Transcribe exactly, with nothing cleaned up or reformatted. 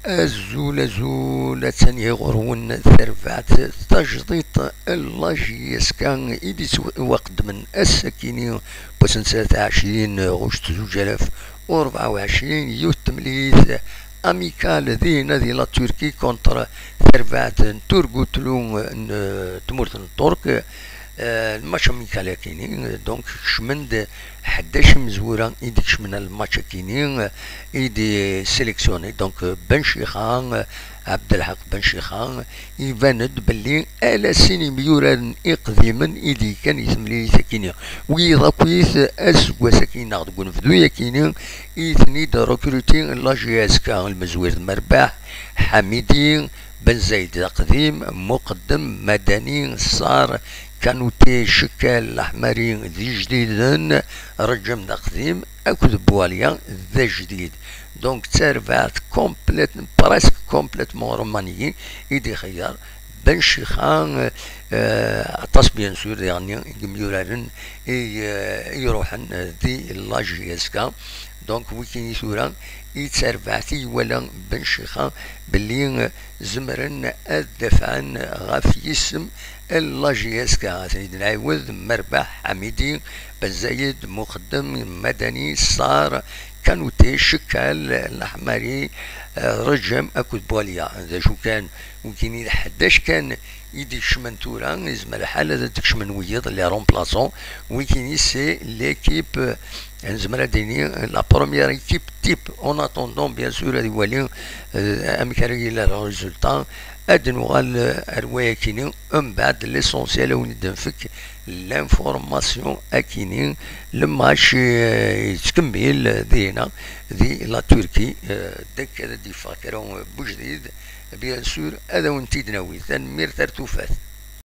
Azul, azul, attan ɣur-wen terbaɛt tajdiṭ n la J S K i d-yettwaqeddmen ass-akini n wass n sat ɛecrin ɣuct zuǧ alaf u rebɛa u ɛecrin, yiwet temlilit amicale dinna di la Turquie contre terbaɛt n Turgutlu n tmurt n Ṭṭurk. Euh, le match amical akini, donc kecmen-d ḥdac imezwura i d-ikecmen le match akini, i d-sélectionné, donc Ben Chixa, Abdelhaq Ben Chixa, iban-d belli ala sin imyuraren iqdimen i d-yekkan i temlilit akini. Wiyaḍ akkit aseggas akini neɣ deg unebdu akini i ten-id-recruté la J S K, lmezwir d Merbaḥ Ḥamidi, Ben Zayed d aqdim, Muqeddem, Madani, Ṣar, Kanute, Cekal, Laḥmari d ijdiden, Reǧem d aqdim, akked Bualya d ajdid. Donc d tarbaɛt complète, presque complètement remaniée i d-ixeyyar Ben Chixa. Euh, aṭas bien sûr diɣenni i yemyuraren i, euh, i iruḥen, euh, di la J S K. Donc wikini tura i d tarbaɛt i iwala Ben Chixa belli, euh, zemren ad dafɛen ɣef yisem n la J S K. Ad ten-id-nɛiwed: Merbaḥ Ḥamidi, Ben Zayed, Muqeddem, Madani, Ṣar, Kanute, Cekal, Laḥmari, euh, Reǧem akked Bualya. D acu kan, wikini d ḥdac kan i d-ikecmen tura, yezmer lḥal ad d-kecmen wiyiḍ, les remplaçants. Wikini c'est l'équipe, euh, nezmer ad d-nini la première équipe type. En attendant bien sûr ad iwali, euh, amek ara yili le résultat. Ad nuɣal, euh, ar wayakini, umbeɛd l'essentiel ad wen-id-nfek l'information akini. Le match, euh, yettkemmil, euh, dinna di la Turquie, euh, d akka ad d-yeffeɣ kra, euh, n ujdid, bien sûr ad awen-t-id-nawi. Tanemmirt, ar tufat.